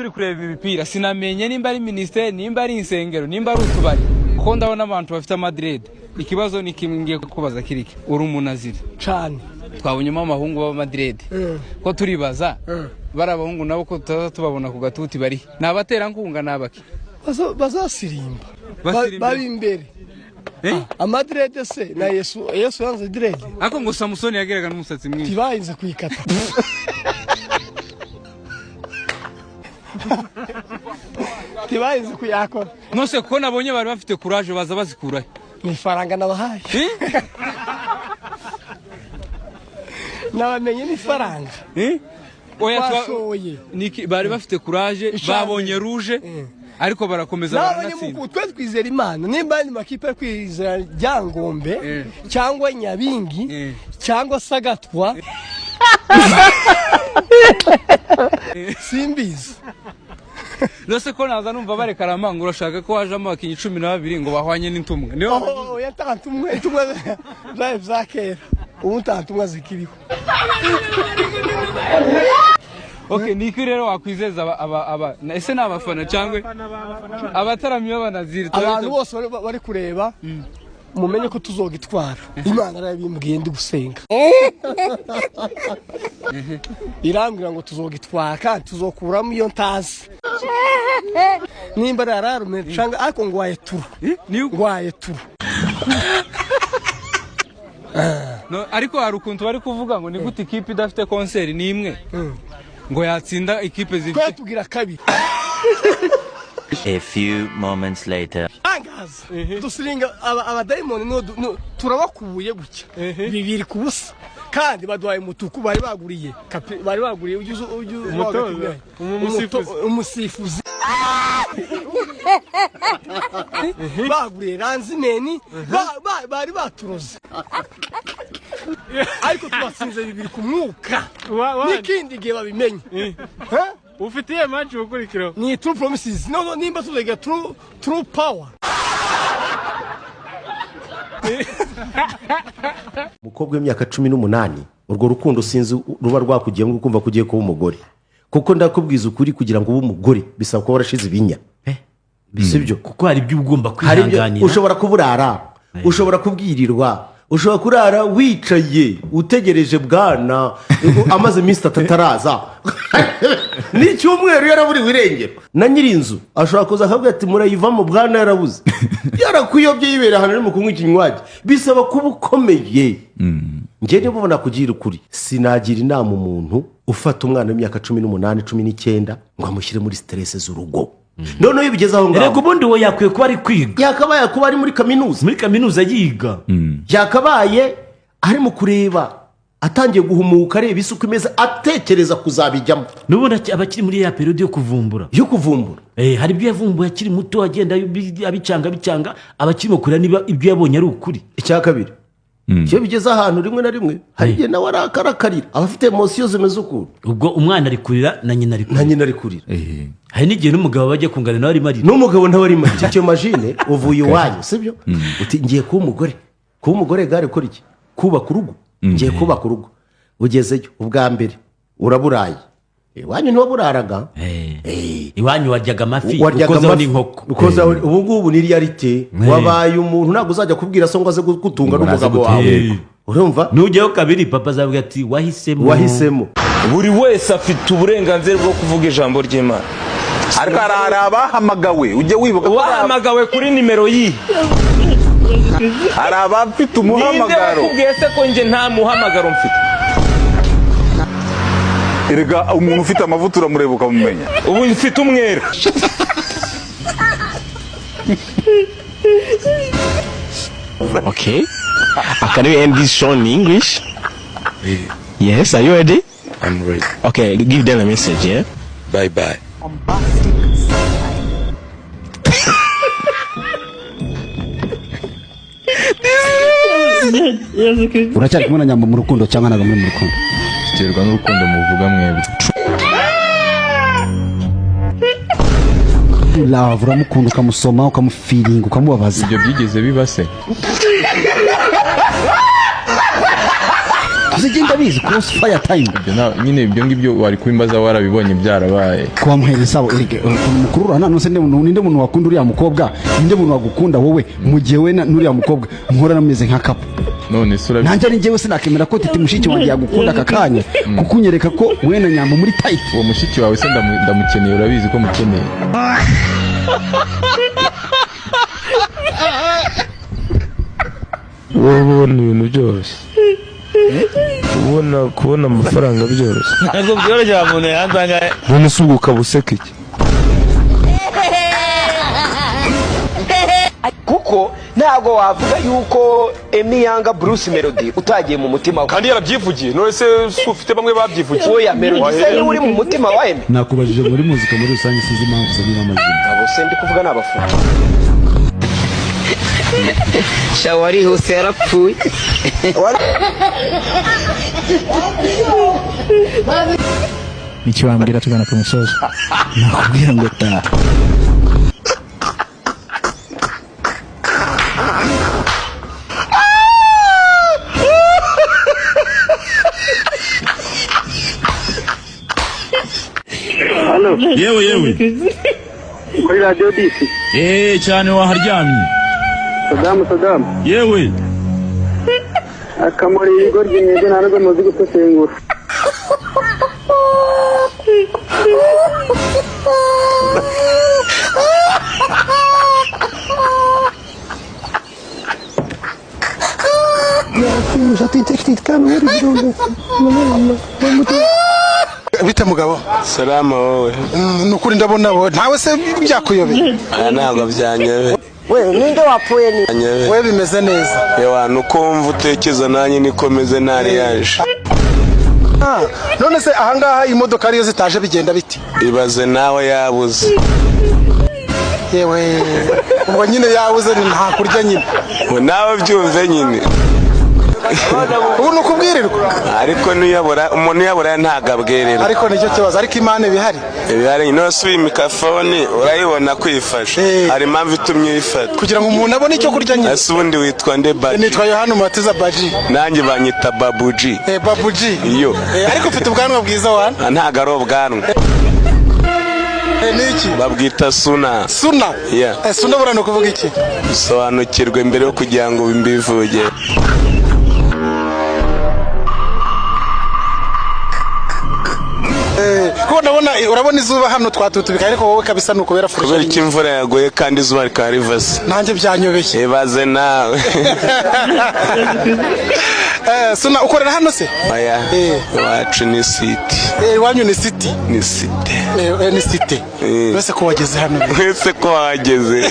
Turi kureba imipira, sinamenye nimba ari minisiteri, nimba ari insengero, nimba ari utubari, kuko ndabona abantu bafite amadreads. Ikibazo ni kimwe ngiye kubaza kiriki: uri umunaziri? Cane. Twabonyemo amahungu b'amadreads, ko turibaza bari abahungu nabo ko tutaza tubabona ku gatuti, bari ni abaterankunga, ni abaki? Bazasirimba. Basirimba. Bari imbere. Eh? Amadreads se na Yesu, Yesu yanze dread? Ariko ngo Samusoni yageraga n'umusatsi mwinshi. Ntibayinze kuyikata, ntibayinze kuyakora. Nose ko nabonye bari bafite courage, baza bazikurahe? Ni ifaranga nabahaye. Eh? Nabamenye n'ifaranga. Eh? Oya, Twashoye. Niki, bari bafite courage. Icambere. Babonye rouge ariko barakomeza, nabonye baranatsinda. Muku twe twizera Imana, nimba andi makipe ari kwizera Ryangombe cyangwa Nyabingi cyangwa Sagatwa, simbizi. Nose ko naza numva bareka aramanga, urashaka ko hajamo abakinnyi 12 ngo bahwanye n'intumwa niyo? Oh, ya nta ntumwa, intumwa zari za kera, ubu nta ntumwa zikiriho. Okay, niki rero wakwizeza aba ese ni abafana cyangwa abataramyi b'abanaziri? Abantu bose bari kureba, mumenye ko tuzogitwara. Imana yarabimbwiye ndi gusenga, irambwira ngo tuzogitwara kandi tuzokuramo iyo ntazi nimba ari ararume cyangwa, ariko ngwaye turu. Ni Ngwaye turu. No, ariko hari ukuntu bari kuvuga ngo ni gute ikipe idafite konseri n'imwe ngo yatsinda ikipe Twe zifite? tugira kabiri. A few moments later. Angaza dusiringa abadayimoni, turabakubuye gutya 2-0, kandi baduhaye umutuku bari baguriye bari baguriye Umutoza, umusifuzi. Umusifuzi baguriye ranzimeni, bari baturoze, ariko tubatsinze 2 ku mwuka. N'ikindi gihe babimenye. Ha? Ufite iyihe match gukurikiraho? Ni True Promises. No, nimba tuzega true power. Umukobwa w'imyaka 18, urwo rukundo sinzi ruba rwakugiyemo ukumva ko ugiye kuba umugore, kuko ndakubwiza ukuri, kugira ngo ube umugore bisaba kuba warashize ibinya, sibyo? Kuko hari ibyo uba ugomba Hari ibyo kwihanganira. ushobora kuburara, ushobora kubwirirwa, ushobora kurara wicaye utegereje bwana amaze iminsi 3 ataraza, n'icyumweru yaraburiwe irengero. Na nyir'inzu ashobora kuza akavuga ati: "Murayivamo, bwana yarabuze, yarakuyobye, yibera ahantu arimo kunywa ikinywaji." Bisaba kuba ukomeye. Njye niba ubona kugira ukuri, sinagira inama umuntu ufata umwana w'imyaka 18, 19 ngo amushyire muri stress z'urugo. Noneho iyo bigeze aho Erega ngaho, ubundi we yakwiye kuba ari kwiga. Yakabaye kuba ari muri kaminuza. Muri kaminuza yiga. Yakabaye ari mu kureba, atangiye guhumuka, areba isi uko imeze, atekereza kuzabijyamo. N'ubundi aba akiri muri ya période yo kuvumbura. Yo kuvumbura. Hari ibyo yavumbuye akiri muto, agenda abicanga abicanga, aba akirimo kureba niba ibyo yabonye ari ukuri. Icya kabiri, iyo bigeze ahantu, rimwe na rimwe hari igihe nawe arakarakarira, aba afite émotions zimeze ukuntu. Ubwo umwana ari kurira na nyina ari Na kurira. nyina ari kurira. Hari n'igihe n'umugabo bajya kungana nawe arimo arira. N'umugabo nawe arimo arira. Icyo imagine uvuye iwanyu, sibyo? Uti: "Ngiye kuba umugore." Kuba umugore gare ukora iki? Kubaka urugo. Ngiye kubaka urugo. Ugezeyo ubwa mbere uraburaye, iwanyu ntiwaburaraga. Iwanyu waryaga amafi. Waryaga ukozaho amafi, n'inkoko. Ukozaho. Ubu ngubu ni réalité, wabaye umuntu, ntabwo uzajya kubwira so ngo aze gutunga Ngo naze n'umugabo wawe. gutunga. Urumva? Nujyayo kabiri, papa azavuga ati: "Wahisemo." Wahisemo. Buri wese afite uburenganzira bwo kuvuga ijambo ry'Imana. Ariko hari abahamagawe, ujye wibuka ko hari Wahamagawe kuri nimero yi? Hari abafite Ninde umuhamagaro. wakubwiye se ko njye nta muhamagaro mfite? Erega umuntu ufite amavuta uramureba ukamumenya. Ubu mfite umwera. Okay. Can we end this show in English? Yes, are you ready? I'm ready. Okay, give them a message, yeah? Bye bye. Uracyari kumwe na Nyambo mu rukundo cyangwa ntabwo muri mu rukundo? Biterwa n'urukundo muvuga mwebwe. Love, uramukunda, ukamusoma, ukamufeelinga, ukamubabaza? Ibyo byigeze biba se? Tuzigenda bizi crossfire time. Nyine ibyo ngibyo wari kubimbaza warabibonye byarabaye. Kubamuhereza abo mukuru urana none se ninde muntu wakunda uriya mukobwa, ninde muntu wagukunda wowe mu gihe we n'uriya mukobwa muhora nameze nka kapo? None se urabi nanjye ari njyewe sinakemera ko Titi mushiki wanjye yagukunda aka kanya, kuko unyereka ko we na Nyambo muri tight. Uwo mushiki wawe se ndamukeneye, urabizi ko mukeneye. Wowe ubona ibintu byoroshye, ubona kubona amafaranga byoroshye. Ntabwo byoroshye wa muntu yanzangaye. None se ubwo ukaba useka iki? Kuko ntabwo wavuga yuko Emmy yanga Bruce Melody utagiye mu mutima we. Kandi yarabyivugiye, none se ufite bamwe babyivugiye. Oya, Melody se niwe uri mu mutima wa Emmy? Nakubajije muri muzika muri rusange, sinzi impamvu uzanye amazina. Abo se ndi kuvuga ni abafana. Shawarihuse yarapfuye. Nicyo wambwira tugana ku musozi? Nakubwira ngo taha. Yewe yewe. Kuri radio disi. Cyane waharyamye. Sadamu Sadamu. Yewe. Akamuri igoryi mwebwe nta nubwo muzi gusesengura. Bite mugabo? Salama wowe. Nukuri ndabona wowe ntawe se byakuyobeye. Aya ntabwo byanyobeye. We ninde wapfuye ni? We bimeze neza. Ewa nuko wumva utekereza nanjye niko meze ntari yaje. None se ahangaha imodoka ariyo zitaje bigenda biti? Ibaze nawe yabuze. Yewe ubwo nyine yabuze ni nta kurya nyine. We nawe byumve nyine. Ubu ni ukubwirirwa. Ariko nuyabura umuntu uyabura ntabwo abwererwa. Ariko nicyo kibazo, ariko Imana ibihari. Ibihari none se iyi mikrofone urayibona kwifasha. Hari impamvu itumye uyifata. Kugira ngo umuntu abone icyo kurya nyine. Ese ubundi witwa nde Baji? Nitwa Yohana Umubatiza Baji. Nanjye banyita Babuji. Babuji. Iyo. Ariko ufite ubwanwa bwiza wana. Ntabwo ari ubwanwa. Niki? Babwita suna. Suna? Yeah. Suna buriya ni ukuvuga iki? Sobanukirwe mbere yo kugira ngo mbivuge. Kuko ndabona urabona izuba hano twatutubika, ariko wowe kabisa ni ukubera Kubera fureshi. ko imvura yaguye kandi izuba rikaba rivase. Nanjye byanyobeye. Ibaze nawe. Suna ukorera hano se? Oya. Iwacu ni city. Iwanyu ni city. Ni city. Ni city. Wese ko wageze hano. Wese ko wageze.